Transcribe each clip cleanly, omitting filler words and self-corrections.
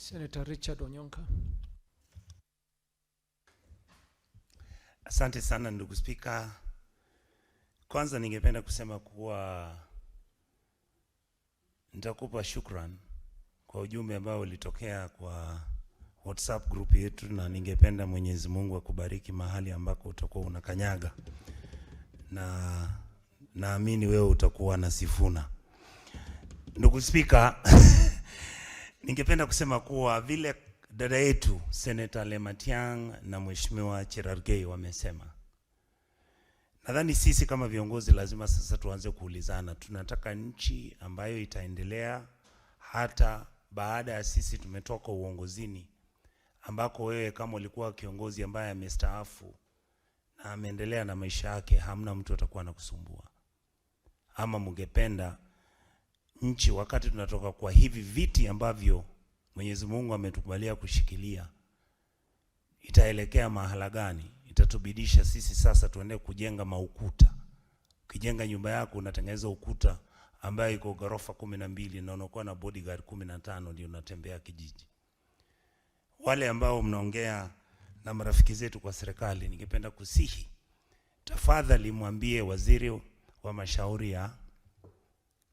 Senator Richard Onyonka. Asante sana, ndugu Spika. Kwanza ningependa kusema kuwa nitakupa shukran kwa ujumbe ambao ulitokea kwa WhatsApp group yetu, na ningependa Mwenyezi Mungu akubariki mahali ambako utakuwa unakanyaga, na naamini wewe utakuwa na Sifuna. Ndugu Spika, ningependa kusema kuwa vile dada yetu Senator Lematiang na Mheshimiwa Cherargei wamesema, nadhani sisi kama viongozi lazima sasa tuanze kuulizana, tunataka nchi ambayo itaendelea hata baada ya sisi tumetoka uongozini, ambako wewe kama ulikuwa kiongozi ambaye amestaafu na ameendelea na maisha yake, hamna mtu atakuwa anakusumbua? Ama mungependa nchi wakati tunatoka kwa hivi viti ambavyo Mwenyezi Mungu ametukubalia kushikilia, itaelekea mahala gani? Itatubidisha sisi sasa tuende kujenga maukuta. Ukijenga nyumba yako unatengeneza ukuta ambayo iko ghorofa 12 na unakuwa na bodyguard 15 ndio unatembea kijiji. Wale ambao mnaongea na marafiki zetu kwa serikali, ningependa kusihi, tafadhali mwambie waziri wa mashauri ya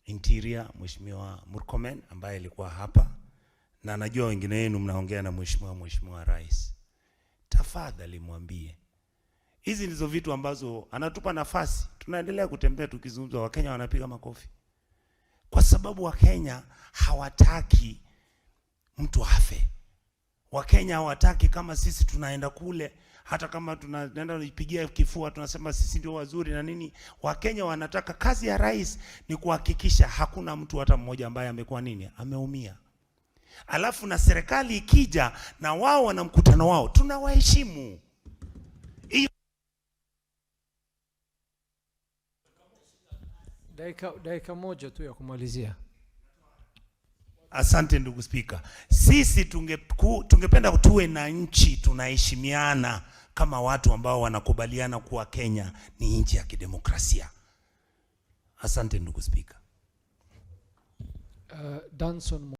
Interior, Mheshimiwa Murkomen, ambaye alikuwa hapa, na najua wengine wenu mnaongea na Mheshimiwa Rais, tafadhali mwambie hizi ndizo vitu ambazo anatupa nafasi, tunaendelea kutembea tukizungumza, Wakenya wanapiga makofi, kwa sababu Wakenya hawataki mtu afe. Wakenya hawataki kama sisi tunaenda kule, hata kama tunaenda kujipigia kifua tunasema sisi ndio wazuri na nini. Wakenya wanataka, kazi ya rais ni kuhakikisha hakuna mtu hata mmoja ambaye amekuwa nini, ameumia. Alafu na serikali ikija na wao wana mkutano wao, tunawaheshimu. Dakika moja tu ya kumalizia. Asante, ndugu Spika. Sisi tungependa tuwe na nchi tunaheshimiana kama watu ambao wanakubaliana kuwa Kenya ni nchi ya kidemokrasia. Asante, ndugu Spika. Danson.